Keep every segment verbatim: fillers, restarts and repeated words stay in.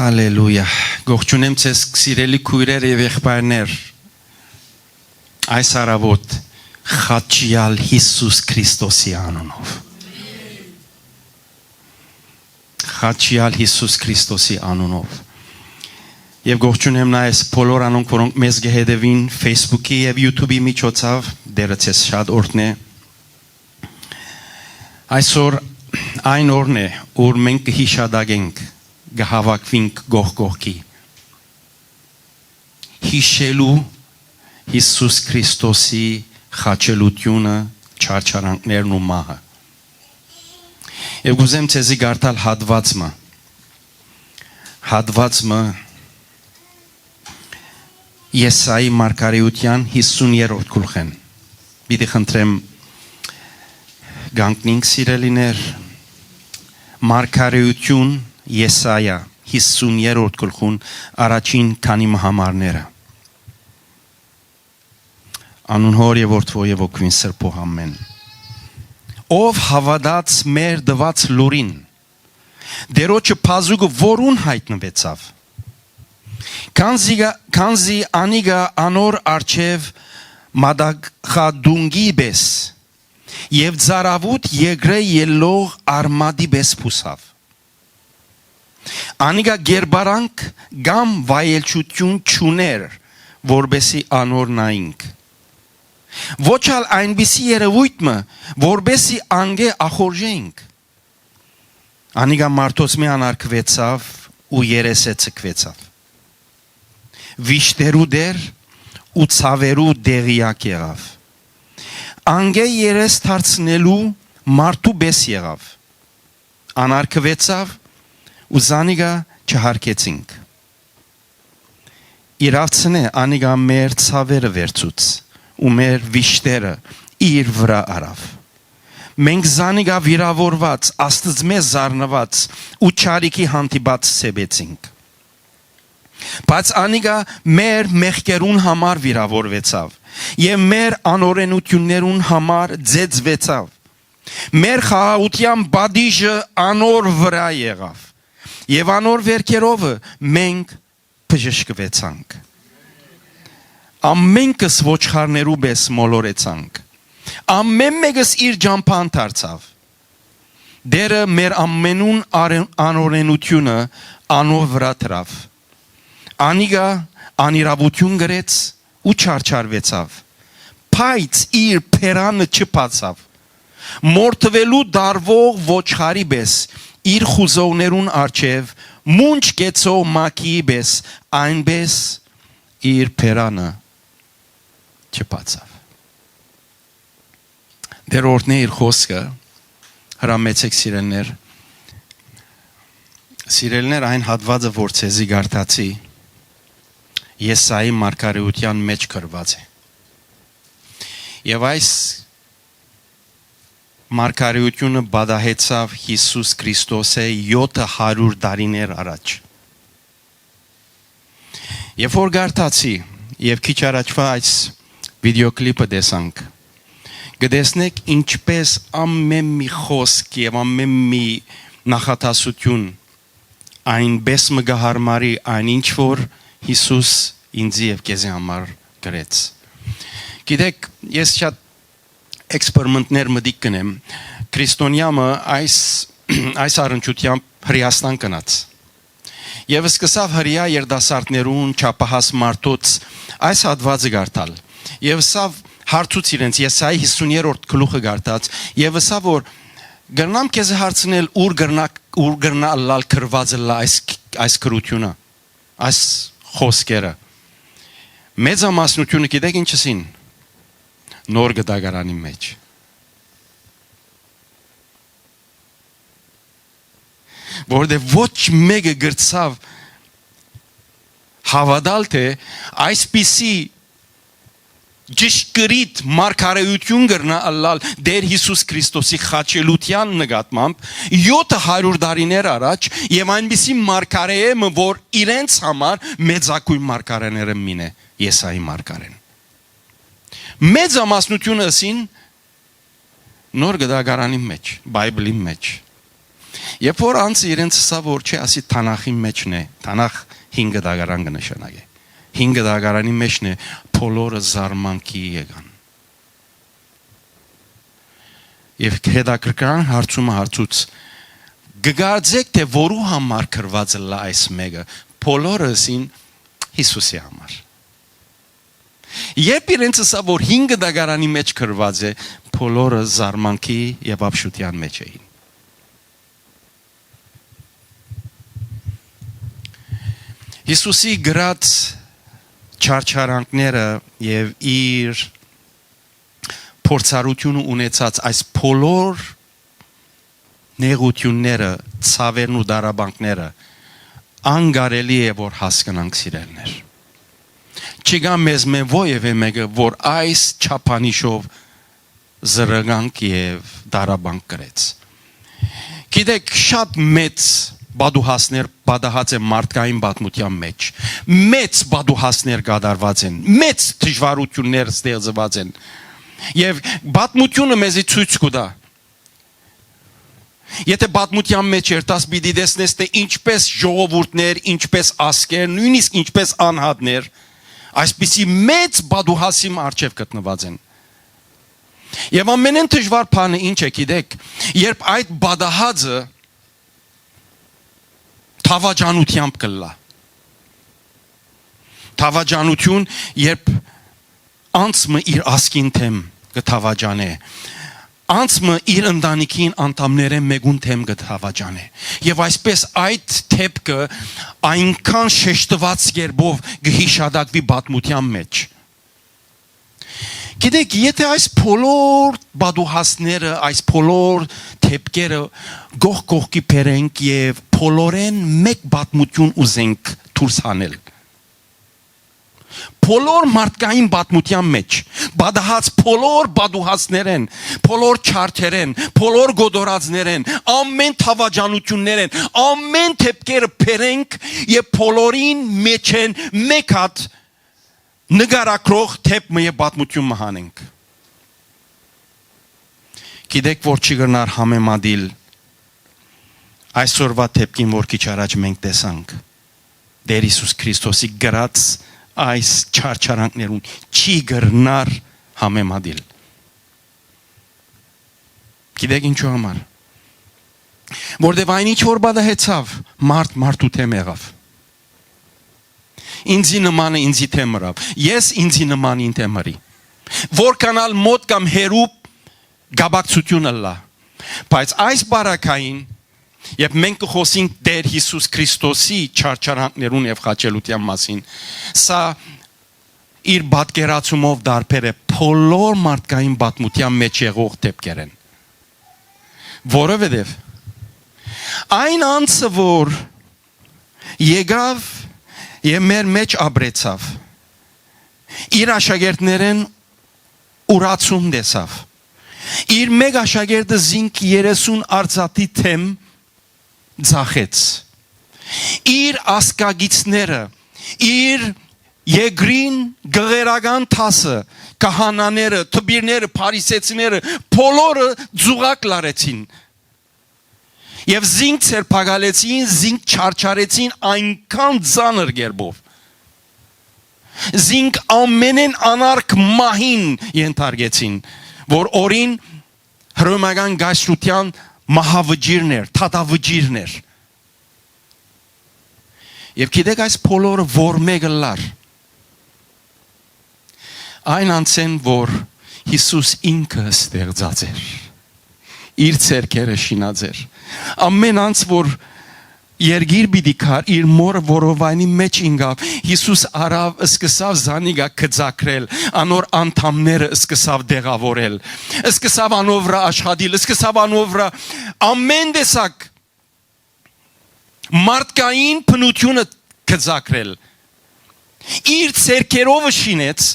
Հալելույա։ Կողջունեմ ձեզ, սիրելի քոյրեր եւ եղբայրներ, այս առաւօտ խաչեալ Յիսուս Քրիստոսի անունով։ Խաչեալ Յիսուս Քրիստոսի անունով։ Եւ կողջունեմ նաեւ բոլոր անոնք, որոնք մեզ կը հետեւին Facebook-ի եւ YouTube-ի միջոցով, Տէրը ձեզ շատ օրհնէ։ Այսօր այն օրն է, ուր մենք կը յիշատակենք, կը հաւաքուինք կողք կողքի, յիշելու Յիսուս Քրիստոսի խաչելութիւնը, չարչարանքներն ու մահը։ Եւ կ'ուզեմ ձեզի կարդալ հատուած մը, հատուած մը Եսայի մարգարէութեան յիսուներորդ գլխէն։ Պիտի խնդրեմ, կանգնինք, սիրելիներ, մարգարէութիւն Եսայա յիսուներորդ գլխուն առաջին քանի մը համարները։ Անուն Հօր եւ Որդւոյ եւ Հոգւոյն Սրբոյ, ամէն։ Ով հաւատաց մեր տուած լուրին, Տէրոջը բազուկը որուն յայտնուեցաւ, քանզի գա-, քանզի անիկա անոր առջեւ մատակախատունկի պէս եւ ծարաւուտ երկրէ ելլող արմատի պէս բուսաւ։ Անիկա կերպարանք կամ վայելչութիւն չունէր, որպէսզի անոր նայինք։ Ոչ ալ այնպիսի երեւոյթ մը, որպէսզի անկէ ախորժենք։ Անիկա մարդոց մէ անարգուեցաւ ու երեսէ ձգուեցաւ։ Վիշտերու տէր ու ցաւերու տեղեակ եղաւ։ Անկէ երես դարձնելու մարդու պէս եղաւ։ Անարգուեցաւ ու զանիկա չհարգեցինք։ Իրաւցնէ անիկա մեր ցաւերը վերցուց ու մեր վիշտերը իր վրայ առաւ։ Մենք զանիկա վիրաւորուած, Աստծմէ զարնուած ու չարիքի հանդիպած սեպեցինք։ Բայց անիկա մեր մեղքերուն համար վիրաւորուեցաւ եւ մեր անօրենութիւններուն համար ծեծուեցաւ։ Մեր խաղաղութեան պատիժը անոր վրայ եղաւ, եւ անոր վերքերովը մենք բժշկուեցանք։ Ամենքս ոչխարներու պէս մոլորեցանք։ Ամէն մէկս իր ճամբան դարձաւ։ Տէրը մեր ամենուն արէ-, անօրենութիւնը անոր վրայ դրաւ։ Անիկա անիրաւութիւն կրեց ու չարչարուեցաւ, բայց իր բերանը չբացաւ։ Մորթուելու տարուող ոչխարի պէս իր խուզողներուն առջեւ մունջ կեցող մագիի պէս, այնպէս իր բերանը չբացաւ։ Տէր օրհնէ իր խօսքը, հրամեցէք, սիրելիներ։ Սիրելիներ, այն հատուածը, որ ձեզի կարդացի, Եսայի մարգարէութեան մէջ գրուած է։ Եւ այս մարգարէութիւնը պատահեցաւ Յիսուս Քրիստոսէ եօթը հարիւր տարիներ առաջ։ Երբ որ կարդացի եւ քիչ առաջուայ այս վիդեոկլիպը տեսանք, կը տեսնէք ինչպէս ամէն մի խօսք եւ ամէն մի նախադասութիւն այնպէս մը կը յարմարի այն ինչ որ Յիսուս ինձի եւ քեզի համար գրեց։ Գիտէք, ես շատ էքսպերիմենտներ մտիկ կ'ընեմ։ Քրիստոնեայ մը այս, այս առնչութեամբ Հրէաստան գնաց։ Եւ սկսաւ հրեայ երիտասարդներուն, չափահաս մարդոց այս հատուածը կարդալ։ Եւ ըսաւ, հարցուց իրենց, Եսայի յիսուներորդ գլուխը կարդաց, եւ ըսաւ, որ կրնամ քեզի հարցնել, ուր կրնա, ուր կրնայ ըլլալ գրուած ըլլայ այս, այս գրութիւնը, այս խօսքերը։ Մեծամասնութիւնը գիտէք ինչ ըսին, Նոր Կտակարանի մէջ։ Որովհետեւ ոչ մէկը կրցաւ հաւատալ, թէ այսպիսի ճշգրիտ մարգարէութիւն կրնայ ըլլալ Տէր Յիսուս Քրիստոսի խաչելութեան նկատմամբ եօթը հարիւր տարիներ առաջ, եւ այնպիսի մարգարէ մը, որ իրենց համար մեծագոյն մարգարէներէն մին է, Եսայի մարգարէն։ Մեծամասնութիւնը ըսին Նոր Կտակարանի մէջ, Bible-ի մէջ։ Երբ որ անձը իրենց ըսաւ որ չէ, ասի, Թանախին մէջն է, Թանախ հինգ դագարան կը նշանակէ։ Հինգ դագարանի մէջն է, բոլորը զարմանքի եկան։ Եւ հետաքրքրական հարցումը հարցուց. «Կը կարծէք թէ որու համար գրուած ըլլայ այս մէկը»։ Բոլորը ըսին. «Յիսուսի համար»։ Երբ իրենց ըսաւ որ հինգ դագարանի մէջ գրուած է, բոլորը զարմանքի եւ ապշութեան մէջ էին։ Յիսուսի գրած չարչարանքները եւ իր փորձառութիւնը ունեցած այս բոլոր նեղութիւնները, ցաւերն ու տառապանքները անկարելի է որ հասկնանք, սիրելիներ։ Չկայ մեզմէ որեւէ մէկը որ այս չափանիշով զրկանք եւ տառապանք կրեց։ Գիտէք, շատ մեծ պատուհասներ պատահած են մարդկային պատմութեան մէջ։ Մեծ պատուհասներ կատարուած են, մեծ դժուարութիւններ ստեղծուած են։ Եւ պատմութիւնը մեզի ցոյց կու տայ։ Եթէ պատմութեան մէջ երթաս, պիտի տեսնես թէ ինչպէս ժողովուրդներ, ինչպէս ազգեր, նոյնիսկ ինչպէս անհատներ, այսպիսի մեծ պատուհասի մը առջեւ գտնուած են։ Եւ ամենէն դժուար բանը ինչ է, գիտէք, երբ այդ պատահածը դավաճանութեամբ կ'ըլլայ։ Դավաճանութիւն, երբ անձ մը իր ազգին դէմ կը դավաճանէ, անձ մը իր ընտանիքին անդամներէն մէկուն դէմ կը դավաճանէ։ Եւ այսպէս այդ դէպքը այնքան շեշտուած կերպով կը յիշատակուի պատմութեան մէջ։ Գիտէք, եթէ այս բոլոր պատուհասները, այս բոլոր դէպքերը կողք կողքի բերենք եւ բոլորէն մէկ պատմութիւն ուզենք դուրս հանել, բոլոր մարդկային պատմութեան մէջ պատահած բոլոր պատուհասներէն, բոլոր չարդերէն, բոլոր կոտորածներէն, ամէն դավաճանութիւններէն, ամէն դէպքերը բերենք եւ բոլորին մէջէն մէկ հատ նկարագրող դէպք մը եւ պատմութիւն մը հանենք։ Գիտէք որ չի կրնար համեմատիլ այսօրվա դէպքին որ քիչ առաջ մենք տեսանք, Տէր Յիսուս Քրիստոսի գրած այս չարչարանքներուն չի կրնար համեմատիլ։ Գիտեք ինչու համար։ Որտեւ այն ինչ որ պատահեցաւ, մարդ մարդու դէմ եղաւ։ Ինձի նմանը ինձի դէմ ըրաւ, ես ինձի նմանին դէմ ըրի։ Որքան ալ մօտ կամ հեռու կապակցութիւն ըլլայ, բայց այս պարագային, երբ մենք կը խօսենք Տէր Յիսուս Քրիստոսի չարչարանքներուն եւ խաչելութեան մասին, սա իր պատկերացումով տարբեր է բոլոր մարդկային պատմութեան մէջ եղող դէպքերէն, որովհետեւ այն անձը որ եկաւ եւ մեր մէջ ապրեցաւ, իր աշակերտներէն ուրացում տեսաւ։ Իր մէկ աշակերտը զինք երեսուն արծաթի դէմ ձախեց։ Իր ազգագիցները, իր երկրին գղերական դասը, քահանաները, դպիրները, փարիսեցիները, բոլորը ձուղակ լարեցին։ Եւ զինք ձերբակալեցին, զինք չարչարեցին այնքան ծանր կերպով։ Զինք ամենէն անարգ մահին ենթարկեցին, որ օրին Հռոմէական կայսրութեան մահավճիռն էր, դատավճիռն էր։ Եւ գիտեք այս բոլորը որ մէկ ըլլար։ Այն անձէն որ Յիսուս ինքը ստեղծած էր, իր ձեռքերը շինած էր։ Ամեն անձ որ երկիր պիտի գար, իր մօրը որովայնի մէջ ինկաւ, Յիսուս առաւ, սկսաւ զանիկա գծագրել, անոր անդամները սկսաւ տեղաւորել, սկսաւ անով վրայ աշխատիլ, սկսաւ անով վրայ ամեն տեսակ մարդկային բնութիւնը գծագրել։ Իր ձեռքերովը շինեց,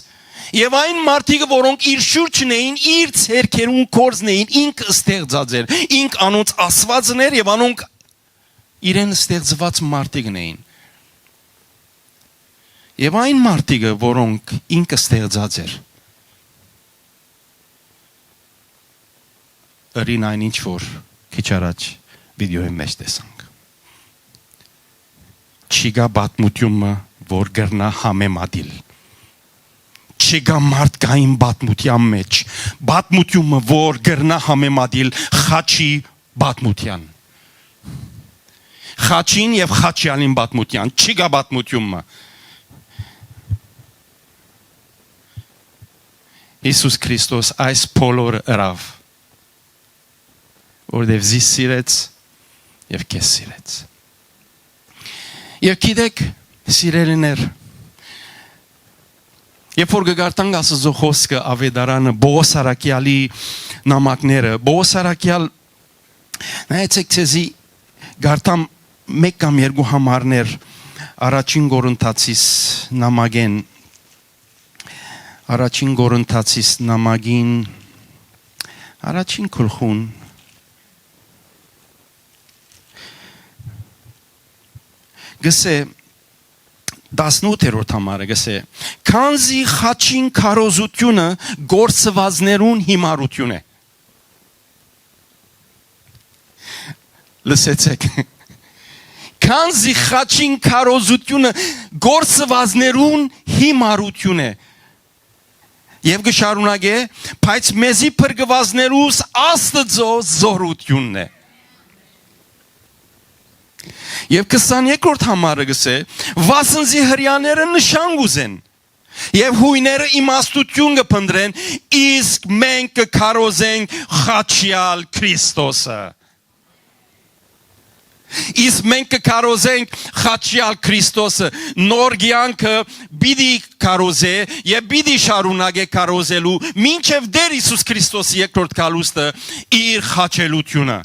եւ այն մարդիկը, որոնք իր շուրջն էին, իր ձեռքերուն կորզն էին, ինքը ստեղծած էր, ինք անոնց Աստուածն էր եւ անոնք իրեն ստեղծված մարդիկն էին։ Եւ այն մարդիկը, որոնք ինքը ստեղծած էր, ըրին այն ինչ որ քիչ առաջ Վիդեոյի մէջ տեսանք։ Չի գա պատմութիւն մը, որ կրնայ համեմատիլ։ Չի գա մարդկային պատմութեան մէջ պատմութիւն մը, որ կրնայ համեմատիլ խաչի պատմութեան։ Խաչին եւ խաչեալին պատմութեան։ Չի գա պատմութիւն մը։ Յիսուս Քրիստոս այս բոլորը ըրաւ, որովհետեւ զիս սիրեց եւ քեզ սիրեց։ Եւ գիտեք, սիրելիներ, երբ որ կը կարդանք Աստուծոյ խօսքը, Աւետարանը, Պողոս առաքեալի նամակները, Պողոս առաքեալ, նայեցեք, ձեզի կարդամ մէկ կամ երկու համարներ առաջին Կորինթացիս նամակէն, առաջին Կորինթացիս նամակին առաջին գլխուն գսե, տասնութերորդ համարը գսե. «Քանզի խաչին քարոզութիւնը գործուածներուն հիմարութիւն է»։ Լսեցեք։ «Քանզի խաչին քարոզութիւնը գործուածներուն հիմարութիւն է»։ Եւ կը շարունակէ. «Բայց մեզի փրկուածներուս Աստուծոյ զօրութիւնն է»։ Եւ քսաներկրորդ համարը գսե. «Վասն զի Հրեաները նշան կ'ուզեն, եւ յոյները իմաստութիւն կը փնտռեն, իսկ մենք կը քարոզենք խաչեալ Քրիստոսը»։ Իսկ մենք կը քարոզենք խաչեալ Քրիստոսը, նոր կեանքը պիտի քարոզէ եւ պիտի շարունակէ քարոզելու մինչեւ Տէր Յիսուս Քրիստոսի երկրորդ գալուստը, իր խաչելութիւնը։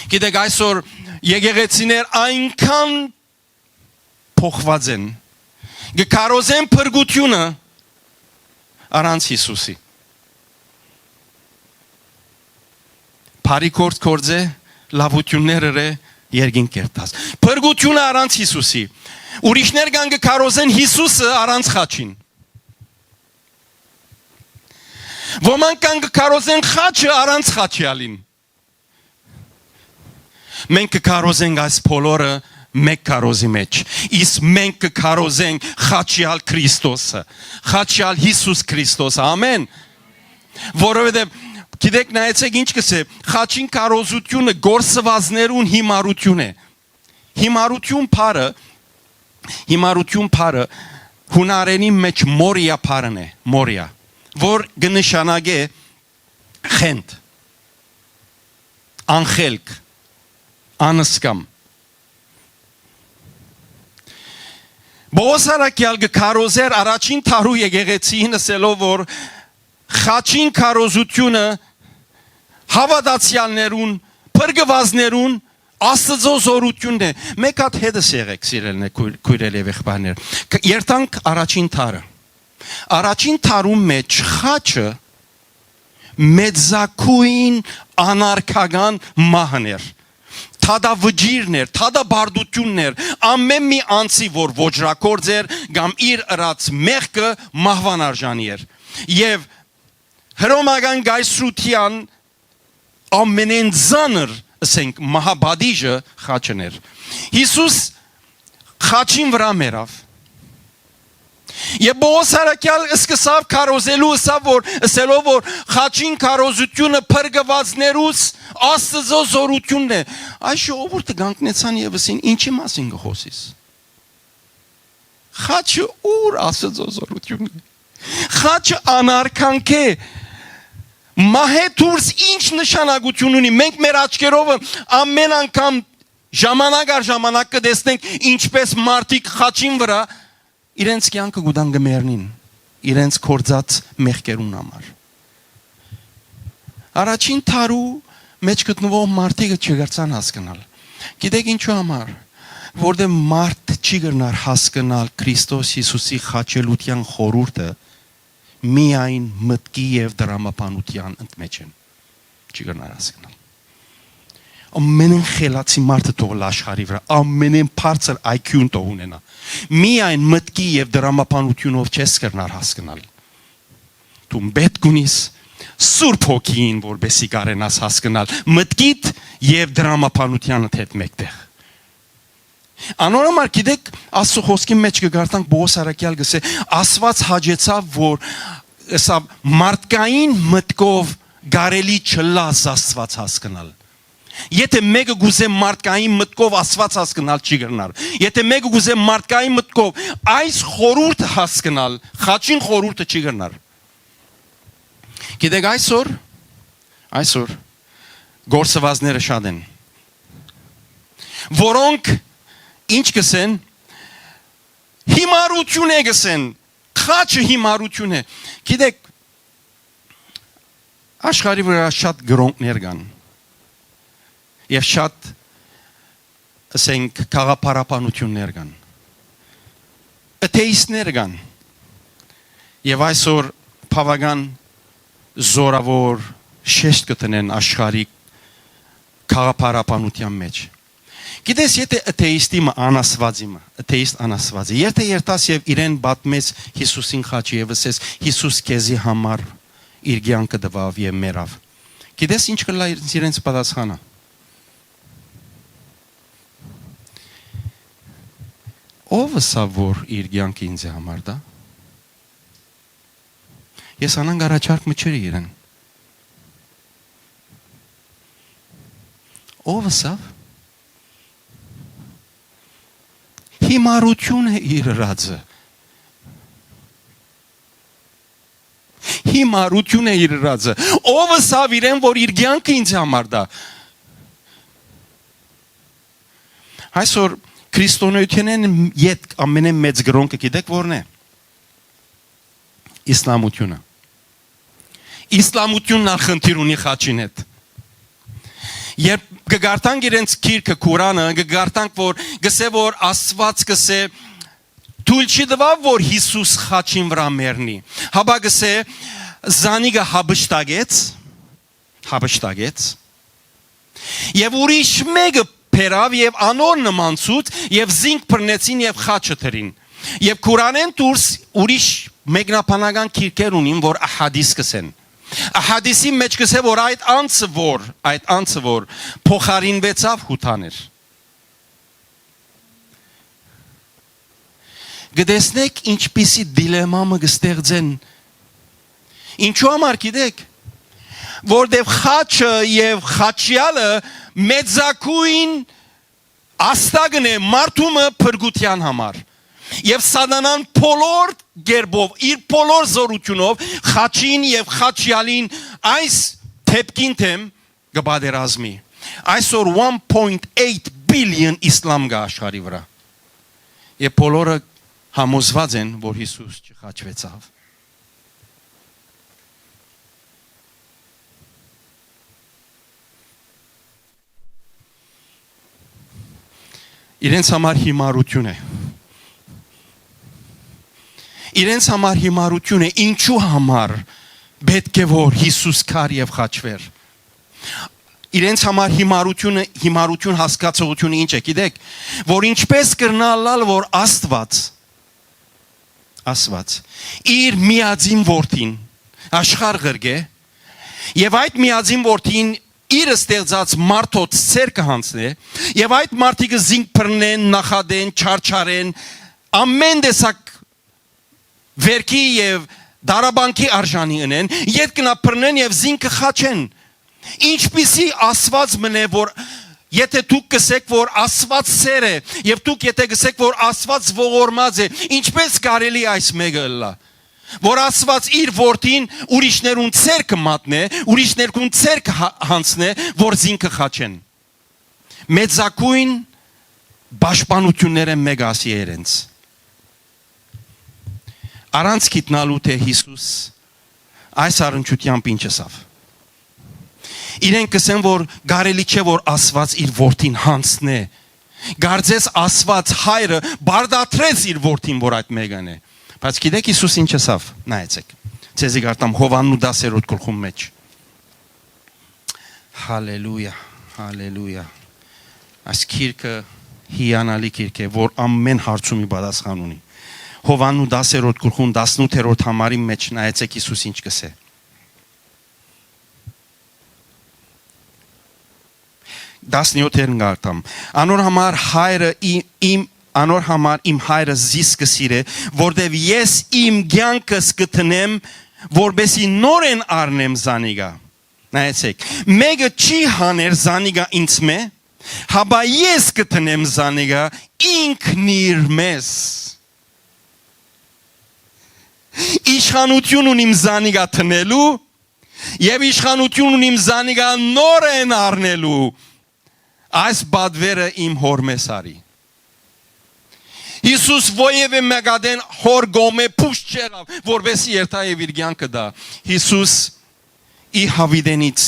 Գիտեք, այսօր եկեղեցիներ այնքան փոխուած են, կը քարոզեն փրկութիւնը առանց Յիսուսի։ Բարի գործ գործէ, լաւութիւններ ըրէ, երկինք կերտած։ Փրկութիւնը առանց Յիսուսի։ Ուրիշներ կան կը քարոզեն Յիսուսը առանց խաչին։ Ոմանք կան կը քարոզեն խաչը առանց խաչեալին։ Մենք կը քարոզենք այս բոլորը մէկ քարոզի մէջ, իսկ մենք կը քարոզենք խաչեալ Քրիստոսը, խաչեալ Յիսուս Քրիստոսը։ Ամեն։ Որովհետեւ, գիտեք, նայեցեք ինչ կսե, խաչին քարոզութիւնը գործուածներուն հիմարութիւն է։ Հիմարութիւն բառը, հիմարութիւն բառը յունարենի մէջ մորիա բառն է, մորիա, որ կը նշանակէ խենթ, անխելք, անսկամ։ Պողոս առաքեալ կը քարոզէր առաջին դարու եկեղեցիին, ըսելով որ խաչին քարոզութիւնը հաւատացեալներուն, փրկուածներուն Աստուծոյ զօրութիւնն է։ Մէկ հատ հետս եղեք, սիրելիներ, քոյր-, քոյրեր եւ եղբայրներ։ Կ-, երթանք առաջին դարը։ Առաջին դարուն մէջ խաչը մեծագոյն անարգական մահն էր, դատավճիռն էր, դատապարտութիւնն էր, ամէն մի անձի, որ ոճրագործ էր կամ իր ըրած մեղքը մահուան արժանի էր։ Եւ հռոմական կայսրութեան ամենէն ծանր, ըսենք, մահապատիժը խաչն էր։ Յիսուս խաչին վրայ մեռաւ։ Եւ Պողոս առաքեալ սկսաւ քարոզելու, ըսաւ որ, ըսելով որ խաչին քարոզութիւնը փրկուածներուս Աստուծոյ զօրութիւնն է։ Այս ժողովուրդը կանգնեցան եւ ըսին. «Ինչի՞ մասին կը խօսիս»։ Խաչը ո՞ւր Աստուծոյ զօրութիւնն է։ Խաչը անարգանք է։ Մահէ դուրս ինչ նշանակութիւն ունի։ Մենք մեր աչքերովը ամէն անգամ ժամանակ առ ժամանակ կը տեսնենք, ինչպես մարդիկ խաչին վրայ իրենց կեանքը կու տան, կը մեռնին իրենց գործած մեղքերուն համար։ Առաջին դարու մէջ գտնուող մարդիկը չկրցան հասկնալ։ Գիտեք ինչու համար։ Որտեղ մարդ չի կրնար հասկնալ Քրիստոս Յիսուսի խաչելութեան խորհուրդը, միայն մտքի եւ դրամաբանության ընդմէջէն չի կրնար հասկնալ։ Ամենէն խելացի մարդը թող ըլլայ աշխարհի վրայ, ամենէն բարձր I Q-ն թող ունենայ։ Միայն մտքի եւ դրամաբանությունով չես կրնար հասկնալ։ Դուն պէտք ունիս Սուրբ Հոգին, որպեսզի կարենաս հասկնալ մտքիդ եւ դրամաբանութեանդ հետ մէկտեղ։ Անոր համար, գիտեք, Աստուծոյ խօսքին մէջ կը կարդանք, Պողոս առաքեալ կ'ըսէ. «Աստուած հաճեցաւ, որ, ըսաւ, մարդկային մտքով կարելի չլա Աստուած հասկնալ»։ Եթէ մէկը կ'ուզէ մարդկային մտքով Աստուած հասկնալ, չի կրնար։ Եթէ մէկը կ'ուզէ մարդկային մտքով այս խորհուրդը հասկնալ, խաչին խորհուրդը, չի կրնար։ Գիտեք, այսօր, այսօր գործուածները շատ են, որոնք, ինչ կ'ըսեն, հիմարութիւն է կ'ըսեն, խաչը հիմարութիւն է։ Գիտեք, աշխարհի վրայ շատ կրօնքներ կան եւ շատ, ըսենք, գաղափարաբանութիւններ կան, աթէիստներ կան, եւ այսօր բաւական զօրաւոր շեշտ կը դնեն աշխարհի գաղափարաբանութեան մէջ։ Գիտես, եթէ աթէիստի մը, անաստուածի մը, աթէիստ անաստուածի, եթէ երթաս եւ իրեն պատմես Յիսուսին խաչը եւ ըսես. «Յիսուս քեզի համար իր կեանքը տուաւ եւ մեռաւ»։ Գիտես, ինչ կ'ըլլայ իրենց պատասխանը։ Ո՞վ ըսաւ, որ իր կեանքը ինծի համար տայ։ Ես անանկ առաջարկ մը չըրի իրեն։ Ո՞վ ըսաւ։ Հիմարութիւն է իր ըրածը։ Հիմարութիւն է իր ըրածը։ Ո՞վ ըսաւ իրեն, որ իր կեանքը ինձ համար տայ։ Այսօր քրիստոնեութենէն ետք ամենէն մեծ կրօնքը գիտեք ո՞րն է։ Իսլամութիւնը։ Իսլամութիւնն ալ խնդիր ունի խաչին հետ։ Երբ կը կարդանք իրենց գիրքը, Ղուրանը, կը կարդանք, որ կ'ըսէ, որ Աստուած կ'ըսէ, թոյլ չի տուաւ, որ Յիսուս խաչին վրայ մեռնի, հապա կ'ըսէ, զանիկը հափշտակեց, հափշտակեց, եւ ուրիշ մէկը բերաւ եւ անոր նմանցուց, եւ զինք բռնեցին եւ խաչը դրին։ Եւ Ղուրանէն դուրս ուրիշ մեկնաբանական գիրքեր ունին, որ ահադիս կ'ըսեն։ Ահադիսի մէջ կ'ըսէ, որ այդ անձը որ, այդ անձը որ փոխարինուեցաւ, Յուդան էր։ Կը տեսնէք, ինչպիսի դիլեմա մը կը ստեղծեն։ Ինչու համար գիտեք, որտեւ խաչը եւ խաչեալը մեծագոյն աստակն է մարդու մը փրկութեան համար։ Եւ սատանան բոլոր կերպով, իր բոլոր զօրութիւնով խաչին եւ խաչեալին այս դէպքին դէմ կը պատերազմի։ Այսօր one point eight billion իսլամ կայ աշխարհի վրայ, եւ բոլորը համոզուած են, որ Յիսուս չխաչուեցաւ։ Իրենց համար հիմարութիւն է։ Իրենց համար հիմարութիւն է, ինչու համար պէտք է, որ Յիսուս գար եւ խաչուէր։ Իրենց համար հիմարութիւնը, հիմարութիւն հասկացողութիւնը ինչ է, գիտեք, որ ինչպէս կրնայ ըլլալ, որ Աստուած, Աստուած իր միածին որդին աշխարհ ղրկէ, եւ այդ միածին որդին իր ստեղծած մարդոց ձեռքը յանցնէ, եւ այդ մարդիկը զինք բռնեն, նախատեն, չարչարեն, ամեն տեսակ վէրքի եւ դարաբանքի արժանի ընեն, ետք կը բռնեն եւ զինքը խաչեն։ Ինչպիսի Աստուած մնե, որ եթէ դուք կ'ըսէք, որ Աստուած սէր է, եւ դուք եթէ կ'ըսէք, որ Աստուած ողորմած է, ինչպէս կարելի այս մէկը ըլլայ, որ Աստուած իր որդին ուրիշներուն ձեռքը մատնէ, ուրիշներուն ձեռքը հա-, յանցնէ, որ զինքը խաչեն։ Մեծագոյն պաշտպանութիւններէն մէկը ասի է իրենց, առանց գիտնալու թէ Յիսուս այս առնչութեամբ ինչ ըսաւ։ Իրենք կ'ըսեն, որ կարելի չէ, որ Աստուած իր որդին յանցնէ։ Կարծես Աստուած հայրը պարտադրեց իր որդին, որ այդ մէկն է։ Բայց գիտեք Յիսուս ինչ ըսաւ։ Նայեցեք, ձեզի կարդամ Յովհաննու տասերորդ գլխուն մէջ։ Հալելույա, հալելույա։ Այս գիրքը հիանալի գիրք է, որ ամեն հարցումի պատասխան ունի։ Յովհաննու տասերորդ գլխուն տասնութերորդ համարին մէջ նայեցեք Յիսուս ինչ կ'ըսէ։ Տասնեօթերն կ'արտամ։ Անոր համար հայրը ի-, իմ, անոր համար իմ հայրը զիս կը սիրէ, որտեւ ես իմ կեանքս կը դնեմ, որպեսզի նորէն առնեմ զանիկա։ Նայեցեք, մէկը չի հաներ զանիկա ինձմէ, հապա ես կը դնեմ զանիկա ինքնիր մեզ։ Իշխանութիւն ունիմ զանիկա դնելու եւ իշխանութիւն ունիմ զանիկա նորէն առնելու։ Այս պատվերը իմ հօրմէս առի։ Յիսուս ոեւէ մեկատեն հօր կողմէ փուշ չեղաւ, որպեսզի երթայ եւ իր կեանքը տայ։ Յիսուս ի հաւիտենից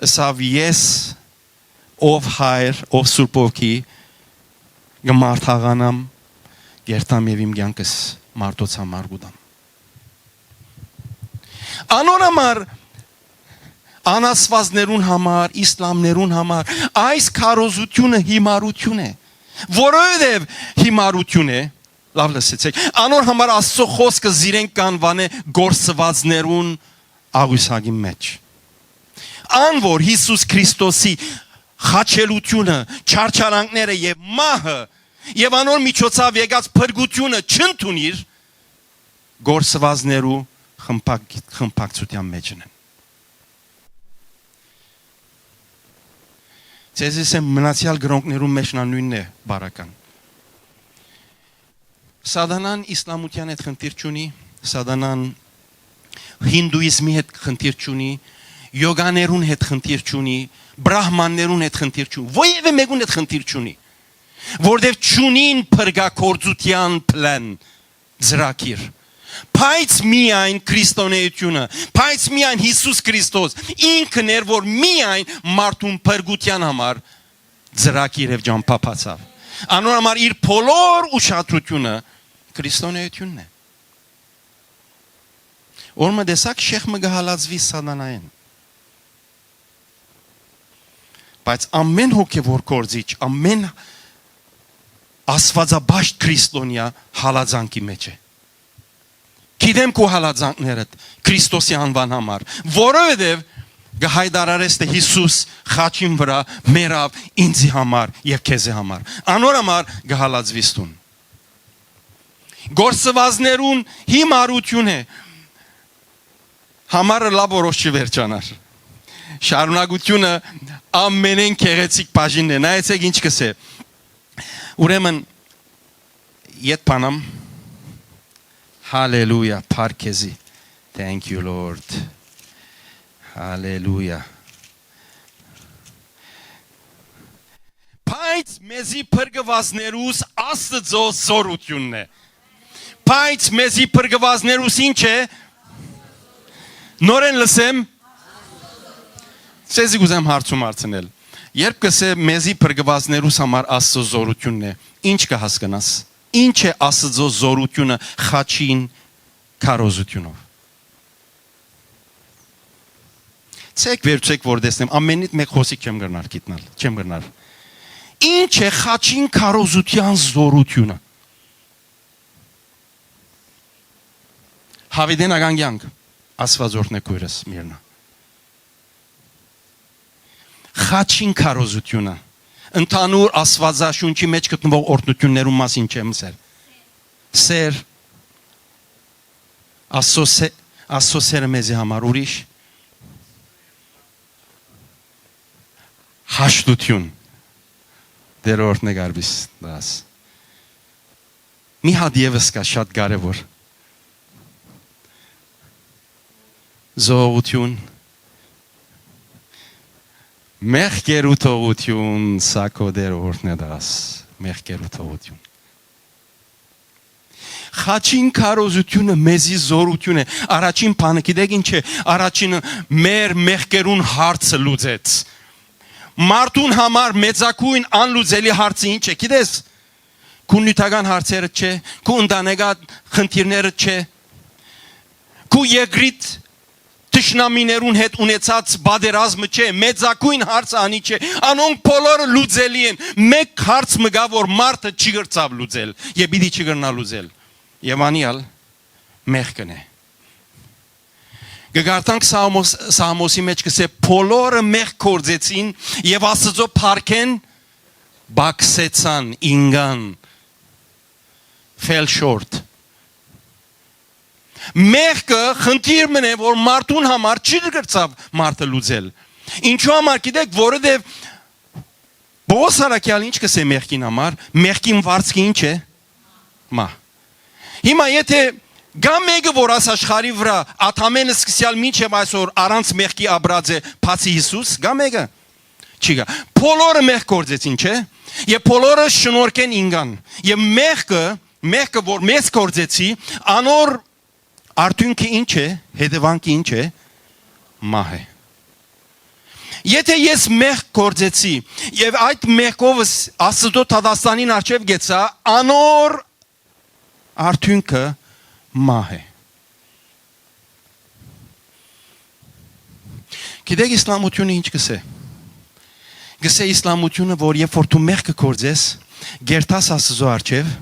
ըսաւ. «Ես, ով Հայր, ով Սուրբ Ոգի, կը մարտաղանամ, կերթամ եւ իմ կեանքս մարդոց համար կու տամ»։ Անոր համար, անաստուածներուն համար, իսլամներուն համար այս քարոզութիւնը հիմարութիւն է, որովհետեւ հիմարութիւն է, լաւ լսեցէք, անոր համար Աստուծոյ խօսքը զիրենք կ'անուանէ գործուածներուն աղիւսակին մէջ։ Ան որ Յիսուս Քրիստոսի խաչելութիւնը, չարչարանքները եւ մահը եւ անոր միջոցաւ եկած փրկութիւնը չընդունիր, գործուածներու խմբակ-, խմբակցութեան մէջ են։ Ձեզի ասեմ, մնացեալ կրօնքներուն մէջ նա նոյնն է բարական։ Սատանան իսլամութեան հետ խնդիր չունի, սատանան հինդուիզմի հետ խնդիր չունի, յոգաներուն հետ խնդիր չունի, բրահմաններուն հետ խնդիր չունի, ոեւէ մեկուն հետ խնդիր չունի, որտեւ չունին փրկագործութեան plan, ծրագիր։ Բայց միայն քրիստոնեությունը, բայց միայն Յիսուս Քրիստոս ինքն էր, որ միայն մարդուն փրկութեան համար ծրագիր եւ ճամբայ բացաւ։ Անոր համար իր բոլոր ուշադրութիւնը քրիստոնեությունն է։ Որ մը տեսակ շեխ մը կը հալածուի սատանայէն։ Բայց ամէն հոգեւոր գործիչ, ամէն աստուածապաշտ քրիստոնեայ հալածանքի մէջ է։ Գիտեմ քու հալածանքներդ Քրիստոսի անուան համար, որովհետեւ կը հայտարարես, թէ Յիսուս խաչին վրայ մեռաւ ինձի համար եւ քեզի համար։ Անոր համար կը հալածուիս դուն։ Գործուածներուն հիմարութիւն է։ Համարը լաւ որոշ չի վերջանար։ Շարունակութիւնը ամենէն գեղեցիկ բաժինն է։ Նայեցեք ինչ կ'ըսէ։ Ուրեմն, ետ բանամ։ Հալելույա, փառք քեզի։ Thank you, Lord. Հալելույա։ Բայց մեզի փրկուածներուս Աստուծոյ զօրութիւնն է։ Բայց մեզի փրկուածներուս ինչ է։ Նորէն լսեմ։ Սեզի կ'ուզեմ հարցում հարցնել։ Երբ կ'ըսէ մեզի փրկուածներուս համար Աստուծոյ զօրութիւնն է, ինչ կը հասկնաս։ Ինչ է Աստուծոյ զօրութիւնը խաչին քարոզութիւնով։ Ցեք վերցեք, որ տեսնեմ, ամենից մէկ խօսիկ չեմ կրնար գիտնալ, չեմ կրնար։ Ինչ է խաչին քարոզութեան զօրութիւնը։ Հաւիտենական կեանք, Աստուած օրհնէ քոյրս Միրնա։ Խաչին քարոզութիւնը, ընդհանուր Աստուածաշունչի մէջ գտնուող օրհնութիւններուն մասին չեմ ըսեր։ Սեր, Աստուծոյ սե-, Աստուծոյ սերը մեզի համար, ուրիշ հաշտութիւն։ Տէր օրհնէ, Գարբիս, դաս։ Մի հատ եւս կայ շատ կարեւոր։ Զողողութիւն, մեղքերու թողութիւն, սա քո Տէր օրհնէ դաս, մեղքերու թողութիւն։ Խաչին քարոզութիւնը մեզի զօրութիւն է։ Առաջին բանը գիտեք ինչ է, առաջինը մեր մեղքերուն հարցը լուծեց։ Մարդուն համար մեծագոյն անլուծելի հարցը ինչ է, գիտես։ Քու նիւթական հարցերդ չէ, քու ընտանեկան խնդիրներդ չէ, քու երկրիդ թշնամիներուն հետ ունեցած պատերազմը չէ, մեծագոյն հարցը անի չէ, անոնք բոլորը լուծելի են, մէկ հարց մը կայ, որ մարդը չի կրցաւ լուծել եւ պիտի չի կրնայ լուծել, եւ անիալ մեղքն է։ Կը կարդանք Սաղմոս-, Սաղմոսի մէջ կսէ. «Բոլորը մեղք գործեցին եւ Աստուծոյ փառքէն պակսեցան, ինկան, fell short»։ Մեղքը խնդիր մըն է, որ մարդուն համար չի կրցաւ մարդը լուծել։ Ինչու համար գիտեք, որովհետեւ Պողոս Առաքեալ ինչ կսէ մեղքին համար, մեղքին վարձքը ինչ է։ Մահ։ Հիմա եթե կա մէկը, որ աս աշխարհի վրայ ադամէն սկսեալ մինչեւ այսօր առանց մեղքի ապրած է, բացի Յիսուս, կա մէկը։ Չի գա։ Բոլորը մեղք գործեցին, չէ՞։ Եւ բոլորը շնորհքէն ինկան։ Եւ մեղքը, մեղքը որ մեզ գործեցի, անոր արդյունքը ինչ է, հետևանքը ինչ է, մահ է։ Եթե ես մեղք գործեցի եւ այդ մեղքովս Աստուծոյ դատաստանին առջեւ գեցայ, անոր արդյունքը մահ է։ Գիտեք, իսլամութիւնը ինչ կսէ։ Կսէ իսլամութիւնը, որ երբ որ դու մեղքը գործես, կերթաս Աստուծոյ առջեւ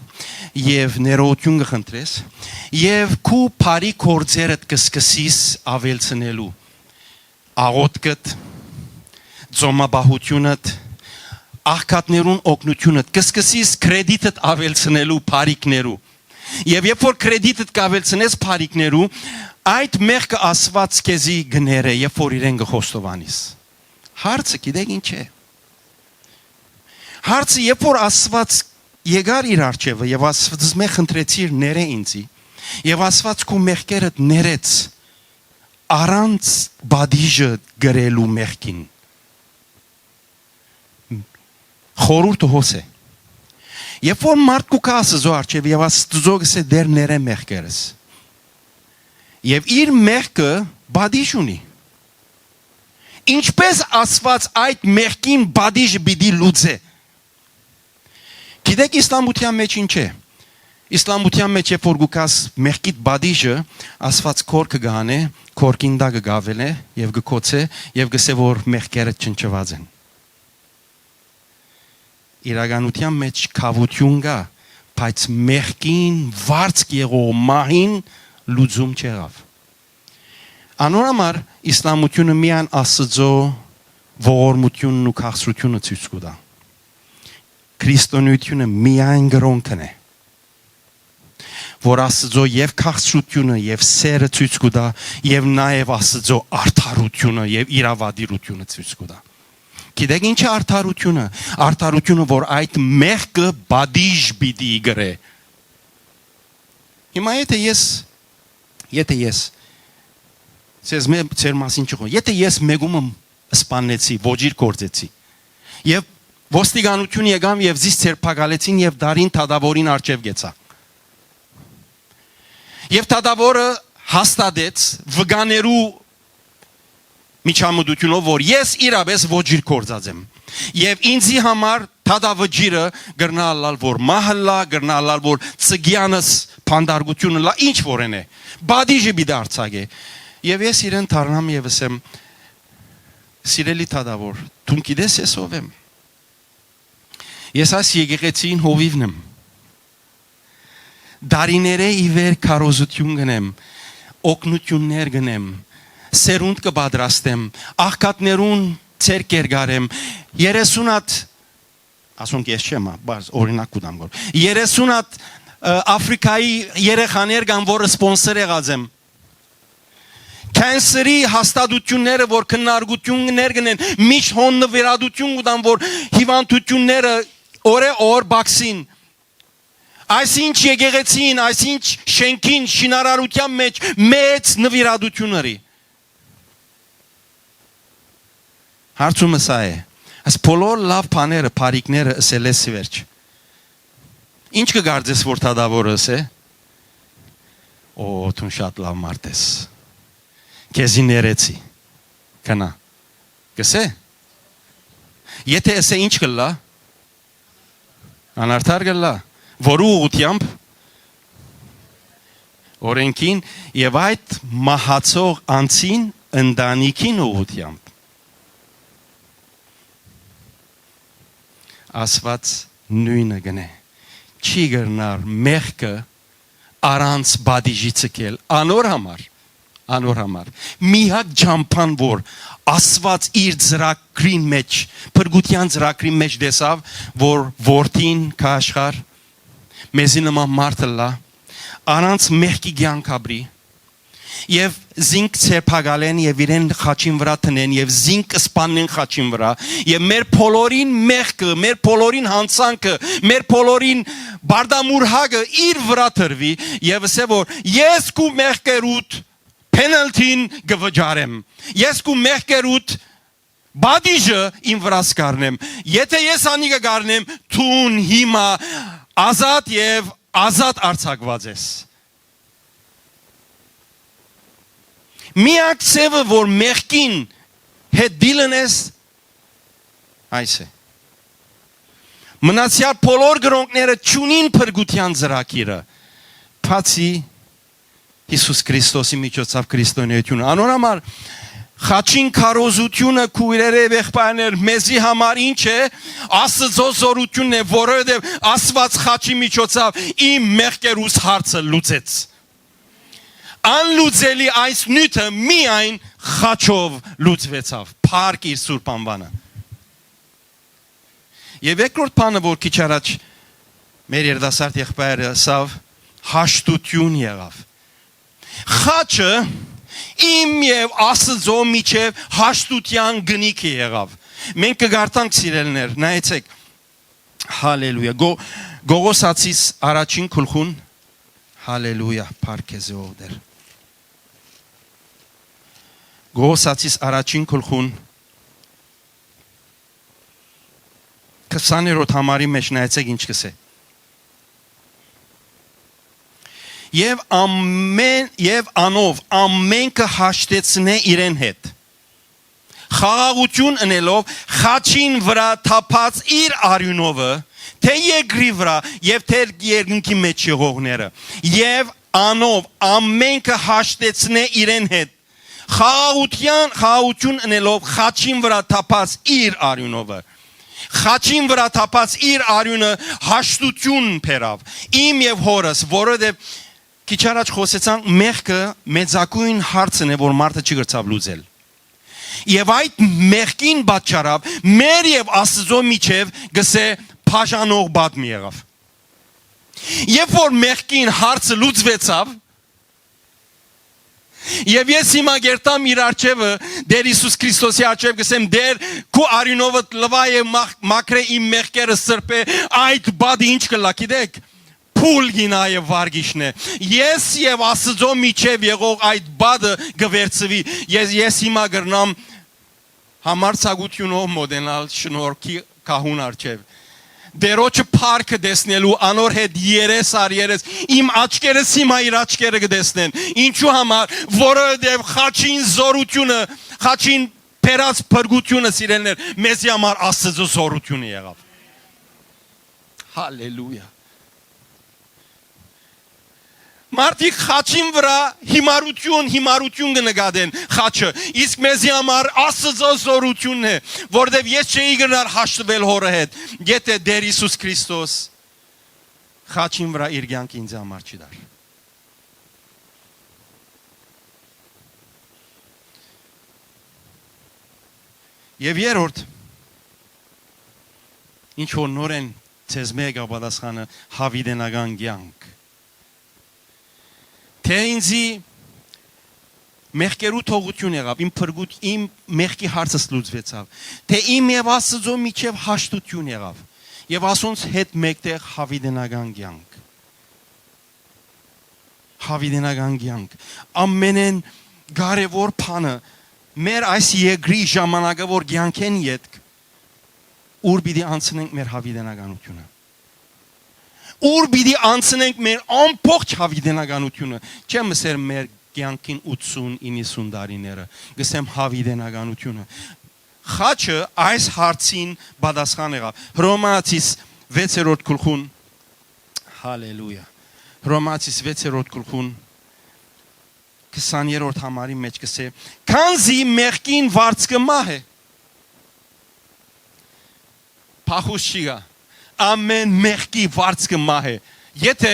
եւ ներողութիւն կը խնդրես, եւ քու բարի գործերդ կսկսիս աւելցնելու, աղօթքդ, ծոմապահութիւնդ, աղքատներուն օգնութիւնդ, կսկսիս կրեդիտդ աւելցնելու բարիքներու։ Եւ երբ որ կրեդիտդ կ'աւելցնես բարիքներու, այդ մեղքը Աստուած քեզի կը ներէ, երբ որ իրեն կը խոստովանիս։ Հարցը գիտեք ինչ է։ Հարցը, երբ որ Աստուած եկար իր առջեւը եւ Աստուածմէ խնդրեցիր, ներէ ինծի, եւ Աստուած քու մեղքերդ ներեց, առանց պատիժը կրելու մեղքին։ Խորհուրդը հոս է։ Երբ որ մարդ կու գայ Աստուծոյ առջեւ եւ Աստուծոյ կսէ, «Տէր, ներէ մեղքերս»։ Եւ իր մեղքը պատիժ ունի։ Ինչպէս Աստուած այդ մեղքին պատիժը պիտի լուծէ։ Գիտեք, իսլամութեան մէջ ինչ է։ Իսլամութեան մէջ երբ որ կու գաս մեղքիդ պատիժը, Աստուած գորգը կը հանէ, գորգին տակը կ'աւելէ եւ կը գոցէ եւ կսէ որ մեղքերը չնչուած են։ Իրականութեան մէջ քաւութիւն կայ, բայց մեղքին վարձք եղող մահին լուծում չեղաւ։ Անոր համար իսլամութիւնը միայն Աստուծոյ ողորմութիւնն ու քաղցրութիւնը ցոյց կու տայ։ Քրիստոնեութիւնը միայն կրօնքն է, որ Աստուծոյ եւ քաղցրութիւնը եւ սերը ցոյց կու տայ, եւ նաեւ Աստուծոյ արդարութիւնը եւ իրաւատիրութիւնը ցոյց կու տայ։ Գիտեք ի՞նչ է արդարութիւնը։ Արդարութիւնը, որ այդ մեղքը պատիժ պիտի կրէ։ Հիմա եթե ես, եթե ես, ձեզ մե-, ձեր մասին չխո-, եթե ես մեկումը սպաննեցի, ոճիր գործեցի, եւ ոստիկանութիւն եկան եւ զիս ձերբակալեցին եւ դարին դատաւորին առջեւ գեցայ։ Եւ դատաւորը հաստատեց վկաներու միջամտութիւնով, որ ես իրապէս ոճիր գործած եմ։ Եւ ինձի համար դատավճիռը կրնայ ըլլալ, որ մահ ըլլայ, կրնայ ըլլալ, որ ծկեանս բանտարկութիւն ըլլայ, ինչ որ են է, պատիժը պիտի արձակէ։ Եւ ես իրեն դառնամ եւ ըսեմ. «Սիրելի դատաւոր, դուն գիտես ես ով եմ։ Ես այս եկեղեցին հովիվն եմ։ Դարիներէ ի վեր քարոզութիւն կ'ընեմ, օգնութիւններ կ'ընեմ, սերունդ կը պատրաստեմ, աղքատներուն ձեռք կ'երկարեմ, երեսուն հատ», ասոնք ես չեմ, ա, բարձ օրինակ կու տամ, որ երեսուն հատ, ը, Աֆրիկայի երեխաներ կան, որ սպոնսոր եղած եմ։ Քենսերի հաստատութիւնները, որ քննարկութիւններ կ'ընեն, միշտ հոն նվիրատութիւն կու տան, որ հիւանդութիւնները օրէ օր պակսին։ Այսինչ եկեղեցին, այսինչ շենքին շինարարութեան մէջ մեծ նվիրատութիւն ըրի։ Հարցումը սա է. այս բոլոր լաւ բաները, բարիքները ըսելէս ի վերջ, ինչ կը կարծես որ դատաւորը ըսէ։ «Օ, դուն շատ լաւ մարդ ես։ Քեզի ներեցի։ Գնա»։ Կ'ըսէ։ Եթե ըսէ, ինչ կ'ըլլայ։ Անարդար կ'ըլլայ։ Որու ուղղութեամբ։ Օրենքին եւ այդ մահացող անձին ընտանիքին ուղղութեամբ։ Աստուած նոյնը կ'ընէ։ Չի կրնար մեղքը առանց պատիժի ցկել անոր համար, Անոր համար միակ ճամբան, որ Աստուած իր ծրագրին մեջ, փրկութեան ծրագրին մեջ տեսաւ, որ որդին կաշխար, մեզի նման մարդ ըլլայ, առանց մեղքի կեանք ապրի, եւ զինք ձերբակալեն եւ իրեն խաչին վրայ դնեն եւ զինք սպաննեն խաչին վրայ, եւ մեր բոլորին մեղքը, մեր բոլորին յանցանքը, մեր բոլորին բարդամուրհակը իր վրայ դրուի, եւ ըսէ որ ես քու մեղքերուդ penalty-ն կը վճարեմ, ես քու մեղքերուդ պատիժը իմ վրաս կ'առնեմ։ Եթէ ես անիկը կ'առնեմ, դուն հիմա ազատ եւ ազատ արձակուած ես։ Միակ ձեւը, որ մեղքին հետ դիլն ես, այս է։ Մնացեալ բոլոր կրոնքները չունին փրկութեան ծրագիրը, բացի Յիսուս Քրիստոսի միջոցաւ քրիստոնեութիւնը։ Անոր համար խաչին քարոզութիւնը, քոյրեր եւ եղբայրներ, մեզի համար ինչ է, Աստուծոյ զօրութիւնն է, որովհետեւ Աստուած խաչի միջոցաւ իմ մեղքերուս հարցը լուծեց։ Անլուծելի այս նիւթը միայն խաչով լուծուեցաւ, փառք իր սուրբ անուանը։ Եւ երկրորդ բանը, որ քիչ առաջ մեր երիտասարդ եղբայրը ըսաւ, հաշտութիւն եղաւ։ Խաչը իմ եւ Աստուծոյ միջեւ հաշտութեան կնիքը եղաւ։ Մենք կը կարդանք, սիրելիներ, նայեցէք։ Հալելույա։ Գո-, Գողոսացիս առաջին գլխուն, հալելույա, փառք քեզի, ով Տէր։ Գողոսացիս առաջին գլխուն, քսաներորդ համարի մեջ նայեցէք ինչ կ'ըսէ։ Եւ ամեն, եւ անով ամենքը հաշտեցնէ իրեն հետ, խաղաղութիւն ընելով խաչին վրայ թափած իր արիւնովը, թէ երկրի վրայ եւ թէ երկնքի մեջ եղողները, եւ անով ամենքը հաշտեցնէ իրեն հետ, խաղաղութեան, խաղաղութիւն ընելով խաչին վրայ թափած իր արիւնովը։ Խաչին վրայ թափած իր արիւնը հաշտութիւն բերաւ իմ եւ հօրս, որովհետեւ քիչ առաջ խօսեցանք, մեղքը մեծագոյն հարցն է, որ մարդը չի կրցաւ լուծել։ Եւ այդ մեղքին պատճառաւ մեր եւ Աստուծոյ միջեւ, կ'ըսէ, բաժանող պատ մը եղաւ։ Երբ որ մեղքին հարցը լուծուեցաւ, եւ ես հիմա կերտամ իր առջեւը, Տէր Յիսուս Քրիստոսի առջեւ, կ'ըսեմ. «Տէր, քու արիւնովդ լուայ եւ մախ-, մաքրէ իմ մեղքերը, սրբէ», այդ պատը ինչ կ'ըլլայ, գիտէք, փուլ գինայ եւ վարգիչն է։ Ես եւ Աստուծոյ միջեւ եղող այդ պատը կը վերցուի։ Ես, ես հիմա կրնամ համարձակութիւնով մօտենալ շնորհքի գահուն առջեւ, Տէրոջը փառքը տեսնելու, անոր հետ երես առ երես։ Իմ աչքերս հիմա իր աչքերը կը տեսնեն։ Ինչու համար, որովհետեւ խաչին զօրութիւնը, խաչին բերած փրկութիւնը, սիրելիներ, մեզի համար Աստուծոյ զօրութիւնը եղաւ։ Հալելույա։ Մարդիկ խաչին վրայ հիմարութիւն, հիմարութիւն կը նկատեն խաչը, իսկ մեզի համար Աստուծոյ զօրութիւնն է, որովհետեւ ես չէի գնար հաշտվել հօրը հետ, եթէ Տէր Յիսուս Քրիստոս խաչին վրայ իր կեանքը ինձ համար չի տար։ Եւ երրորդ, ինչ որ նորեն ձեզմէ եկաւ պատասխանը, յաւիտենական կեանք։ Թէ ինձի մեղքերու թողութիւն եղաւ, իմ փրկութ-, իմ մեղքի հարցս լուծուեցաւ, թէ իմ եւ Աստուծոյ միջեւ հաշտութիւն եղաւ, եւ ասոնց հետ մէկտեղ յաւիտենական կեանք։ Յաւիտենական կեանք։ Ամենէն կարեւոր բանը մեր այս երկրի ժամանակը, որ կեանքէն ետք, ուր պիտի անցնենք մեր յաւիտենականութիւնը։ Ուր պիտի անցնենք մեր ամբողջ յաւիտենականութիւնը։ Չեմ ըսեր մեր կեանքին ութսուն, իննսուն տարիները, կ'ըսեմ յաւիտենականութիւնը։ Խաչը այս հարցին պատասխան եղաւ։ Հռոմեացիս վեցերորդ գլխուն, հալելույա, Հռոմեացիս վեցերորդ գլխուն, քսաներորդ համարի մեջ կ'ըսէ. «Քանզի մեղքին վարձքը մահ է»։ Փախուս չի գայ։ Ամեն մեղքի վարձքը մահ է։ Եթէ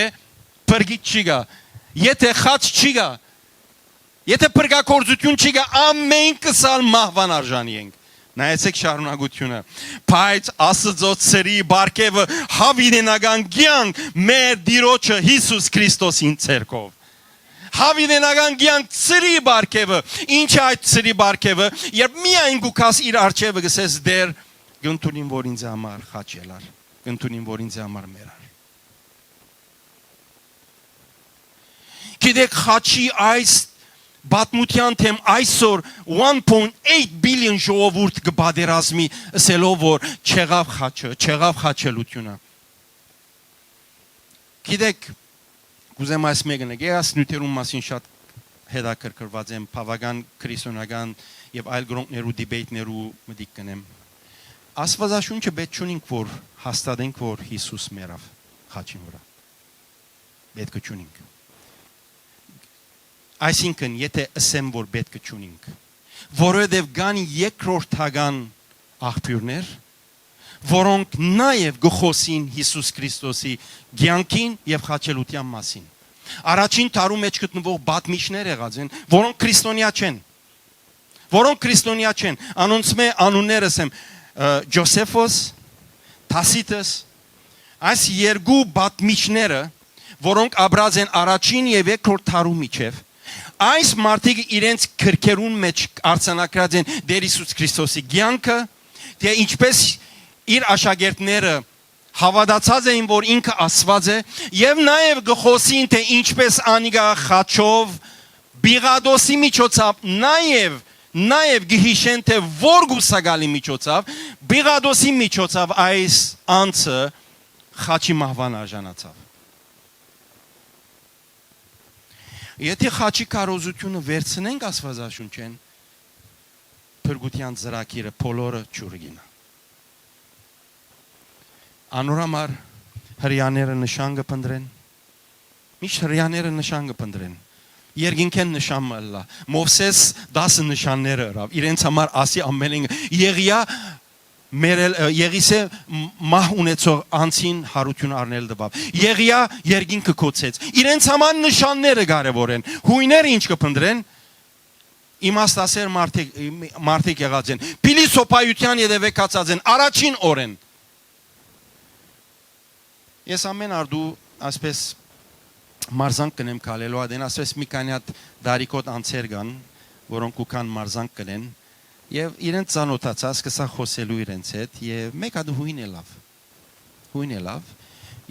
փրկիչ չի գայ, եթէ խաչ չի գայ, Եթէ փրկագործութիւն չի գայ, ամէնքս ալ մահուան արժանի ենք։ Նայեցէք շարունակութիւնը։ Բայց Աստուծոյ ցրի պարգեւը, յաւիտենական կեանք մեր Տիրոջը Յիսուս Քրիստոսին ձեռքով։ Յաւիտենական կեանք, ցրի պարգեւը։ Ի՞նչ է այդ ցրի պարգեւը, երբ միայն գու գաս իր առջեւը, կ'ըսես. «Տէր, կ'ընդունիմ, որ ինձ համար խաչ ելար, կ'ընդունիմ, որ ինձ համար մեռար»։ Գիտեք, խաչի այս պատմութեան թեմ այսօր one point eight billion ժողովուրդ կը պատերազմի, ըսելով որ չեղաւ խաչը, չեղաւ խաչելութիւնը։ Գիտեք, կ'ուզեմ այս մեկը նկե, այս նիւթերուն մասին շատ հետաքրքրուած եմ, բաւական քրիստոնեական եւ այլ կրօնքներու դիբեյթներու մտիկ կ'ընեմ։ Աստուածաշունչը պէտք չունինք, որ հաստատենք, որ Յիսուս մեռաւ խաչին վրայ։ Պէտք չունինք։ Այսինքն, եթէ ըսեմ, որ պէտք չունինք, որովհետեւ կան երկրորդական աղբիւրներ, որոնք նաեւ կը խօսին Յիսուս Քրիստոսի կեանքին եւ խաչելութեան մասին։ Առաջին դարու մէջ գտնուող պատմիչներ եղած են, որոնք քրիստոնեայ չեն, որոնք քրիստոնեայ չեն, անոնցմէ անուններս եմ, ը, Յոսեֆոս, Թասիտս, այս երկու պատմիչները, որոնք ապրած են առաջին եւ երկրորդ դարու միջեւ, այս մարդիկ իրենց գրքերուն մէջ արձանագրած են Տէր Յիսուս Քրիստոսի կեանքը, թէ ինչպէս իր աշակերտները հաւատացած էին, որ ինքը Աստուած է, եւ նաեւ կը խօսին, թէ ինչպէս անիկա խաչով, Պիղատոսի միջոցաւ, նաեւ, նաեւ կը յիշեն, թէ որ կուսակալի միջոցաւ, Պիղատոսի միջոցաւ այս անձը խաչի մահուան արժանացաւ։ Եթէ խաչի քարոզութիւնը վերցնենք Աստուածաշունչէն, փրկութեան ծրագիրը բոլորը ջուրը կ'իյնայ։ Անոր համար հրեաները նշան կը փնտռեն, միշտ հրեաները նշան կը փնտռեն։ Երկնքէն նշան մը ըլլայ։ Մովսէս տասը նշանները ըրաւ, իրենց համար ասի ամենէն եղիա մեռել, ը, Եղիսէ մահ ունեցող անձին յարութիւն առնել տուաւ։ Եղիա երկինքը կոչեց։ Իրենց համար նշանները կարեւոր են։ Յոյները ինչ կը փնտռեն, իմաստասեր մարդիկ, մարդիկ եղած են։ Փիլիսոփայութեան ետեւէ գացած են առաջին օրէն։ Ես ամէն արտու այսպես մարզանք կ'ընեմ քալելու ատեն, այսպես մի քանի հատ դարիքոտ անձեր կան, որոնք կու գան մարզանք կ'ընեն, եւ իրենց ծանօթացայ, սկսայ խօսելու իրենց հետ, եւ մէկ հատ յոյն ելաւ, յոյն ելաւ,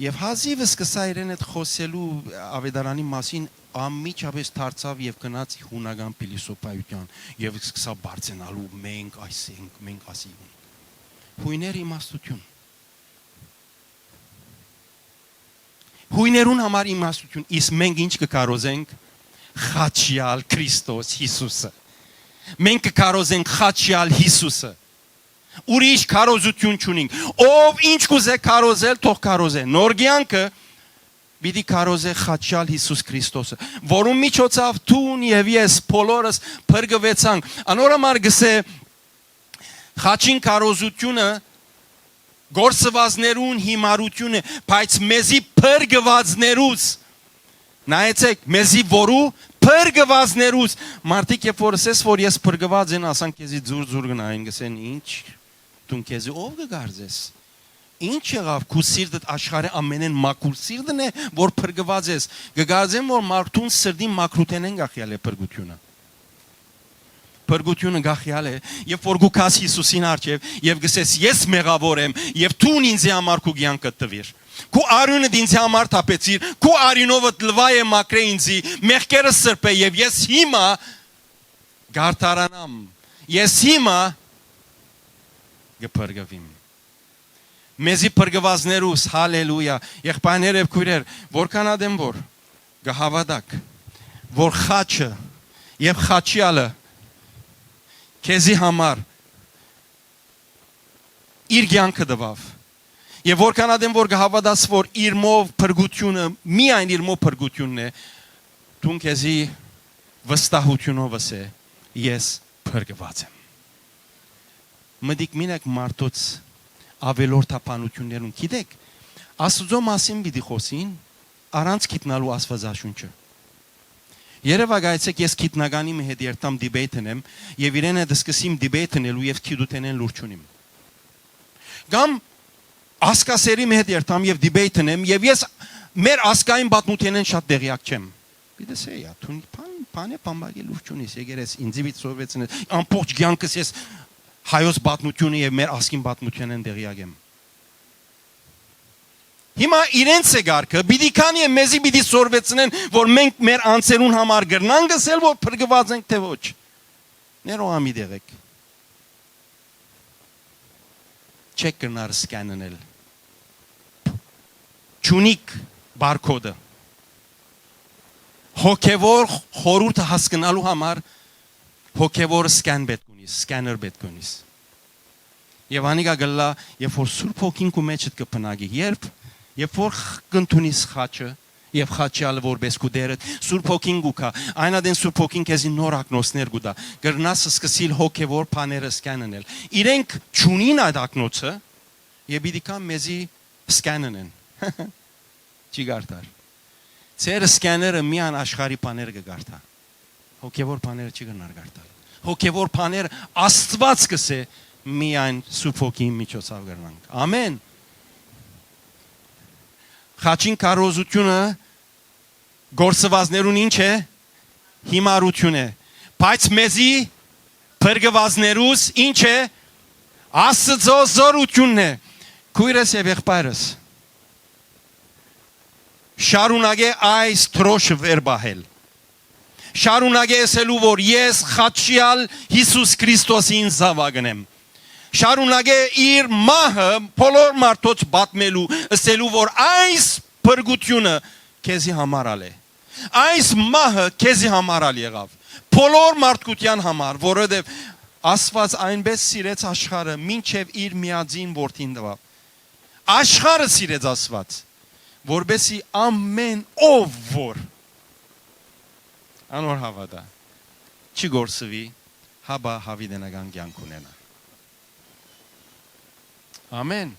եւ հազիւ սկսայ իրեն հետ խօսելու աւետարանի մասին, անմիջապէս դարձաւ եւ գնաց հունական փիլիսոփայութեան եւ սկսաւ բարձենալու. «Մենք այս ենք, մենք ասի ենք»։ Յոյներ իմաստութիւն։ Յոյներուն համար իմաստութիւն, իսկ մենք ինչ կը քարոզենք, խաչեալ Քրիստոս Յիսուսը։ Մենք կը քարոզենք խաչեալ Յիսուսը։ Ուրիշ քարոզութիւն չունինք։ Ով ինչ կ'ուզէ քարոզել, թող քարոզէ։ Նոր կեանքը պիտի քարոզէ խաչեալ Յիսուս Քրիստոսը, որուն միջոցաւ դուն եւ ես բոլորս փրկուեցանք։ Անոր համար կ'ըսէ, խաչին քարոզութիւնը գործուածներուն հիմարութիւն է, բայց մեզի փրկուածներուս, նայեցէք, մեզի որու փրկուածներուս, մարդիկ երբ որ ըսես, որ ես փրկուած եմ, ասան քեզի ձուր-ձուր կ'նայեն, կ'ըսեն. «Ինչ, դուն քեզի ով կը կարծես, ինչ եղաւ, քու սիրտդ աշխարհի ամենէն մաքուր սիրտն է, որ փրկուած ես»։ Կը կարծեմ, որ մարդուն սրտին մաքրութենէն կախեալ է փրկութիւնը։ Փրկութիւնը կախեալ է, երբ որ կու գաս Յիսուսին առջեւ եւ կ'ըսես. «Ես մեղաւոր եմ, եւ դուն ինձի համար քու կեանքդ տուիր։ Քու արիւնդ ինձի համար թափեցիր, քու արիւնովդ լուայ է, մաքրէ ինձի, մեղքերս սրբէ, եւ ես հիմա կ'արդարանամ, ես հիմա կը փրկուիմ»։ Մեզի փրկուածներուս, հալելույա, եղբայրներ եւ քոյրեր, որքան ատեն որ կը հաւատաք, որ խաչը եւ խաչեալը քեզի համար իր կեանքը տուաւ, եւ որքան ատեն որ կը հաւատաս, որ իրմով փրկութիւնը, միայն իրմով փրկութիւնն է, դուն քեզի վստահութիւնով ըսէ. «Ես փրկուած եմ»։ Մտիկ մինակ մարդոց աւելորդաբանութիւններուն։ Գիտեք, Աստուծոյ մասին պիտի խօսին առանց գիտնալու Աստուածաշունչը։ Երեւակայեցէք, ես գիտնականի մը հետ երթամ դիպեյթ ընեմ եւ իրեն հետ սկսեմ դիպեյթ ընելու եւ գիտութենէն լուր չունիմ։ Կամ ազգասէրի մը հետ երթամ եւ դիպեյթ ընեմ եւ ես մեր ազգային պատմութենէն շատ տեղյակ չեմ։ Պիտի սե, յա, դուն բան, բանէ բամբակի լուր չունիս, եկեր ես ինձի վիճ սորվեցնես, ամբողջ կեանքս ես հայոց պատմութիւնը եւ մեր ազգին պատմութենէն տեղյակ եմ։ Հիմա իրենց է կարգը, պիտի քանի է մեզի պիտի սորվեցնեն, որ մենք մեր անձերուն համար կրնանք ըսել, որ փրկուած ենք, թէ ոչ։ Ներողամիտ եղէք։ Չեք կրնար սկան ընել։ Չունիք բարքոդը։ Հոգեվոր խորհուրդը հասկնալու համար հոգեվոր սկան պէտք ունիս, scanner պէտք ունիս։ Եւ անիկա կ'ըլլայ, երբ որ Սուրբ Հոգին քու մէջդ կը բնակի, երբ, երբ որ խ-, կ'ընդունիս խաչը, եւ խաչեալը որպէս քու Տերը, Սուրբ Հոգին կու գայ, այն ատեն Սուրբ Հոգին քեզի նոր ակնոցներ կու տայ, կրնաս սկսիլ հոգեվոր բաները սկան ընել։ Իրենք չունին այդ ակնոցը, եւ պիտի կան մեզի սկան ընեն։ Չի կարդար։ Ձեր սկաները միայն աշխարհի բաները կը կարդայ։ Հոգեվոր բաները չի կրնար կարդալ։ Հոգեվոր բաները Աստուած կ'ըսէ, միայն Սուրբ Հոգիին միջոցաւ կրնանք։ Ամեն։ Խաչին քարոզութիւնը գործուածներուն ինչ է, հիմարութիւն է, բայց մեզի փրկուածներուս ինչ է, Աստուծոյ զօրութիւնն է։ Քոյրս եւ եղբայրս, շարունակէ այս դրոշը վեր պահել։ Շարունակէ ըսելու, որ ես խաչեալ Յիսուս Քրիստոսին զաւակն եմ։ Շարունակէ իր մահը բոլոր մարդոց պատմելու, ըսելու, որ այս փրկութիւնը քեզի համար ալ է։ Այս մահը քեզի համար ալ եղաւ։ Բոլոր մարդկութեան համար, որովհետեւ Աստուած այնպէս սիրեց աշխարհը, մինչեւ իր միածին որդին տուաւ։ Աշխարհը սիրեց Աստուած, որպեսզի ամեն ով որ անոր հաւատայ, չի կորսուի, հապա յաւիտենական կեանք ունենայ։ Ամեն։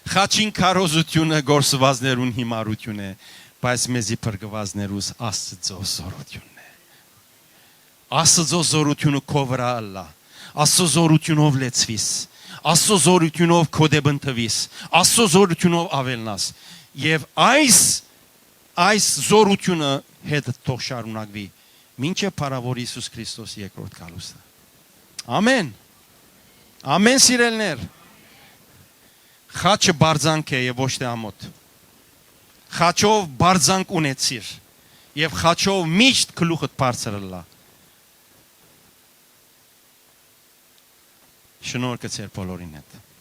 Խաչին քարոզութիւնը գործուածներուն հիմարութիւն է, բայց մեզի փրկուածներուս Աստուծոյ զօրութիւնն է։ Աստուծոյ զօրութիւնը քո վրայ ըլլայ։ Աստուծոյ զօրութիւնով լեցուիս։ Աստուծոյ զօրութիւնով քո դէպ ընթուիս։ Աստուծոյ զօրութիւնով աւելնաս։ Եւ այս, այս զօրութիւնը հետ թող շարունակուի, մինչեւ փառաւոր Յիսուս Քրիստոսի երկրորդ գալուստը։ Ամեն։ Ամեն, սիրելիներ։ Խաչը պարծանք է եւ ոչ թէ ամօթ։ Խաչով պարծանք ունեցիր եւ խաչով միշտ գլուխդ բարձր ըլլայ։ Շնորհքը ձեր բոլորին հետ։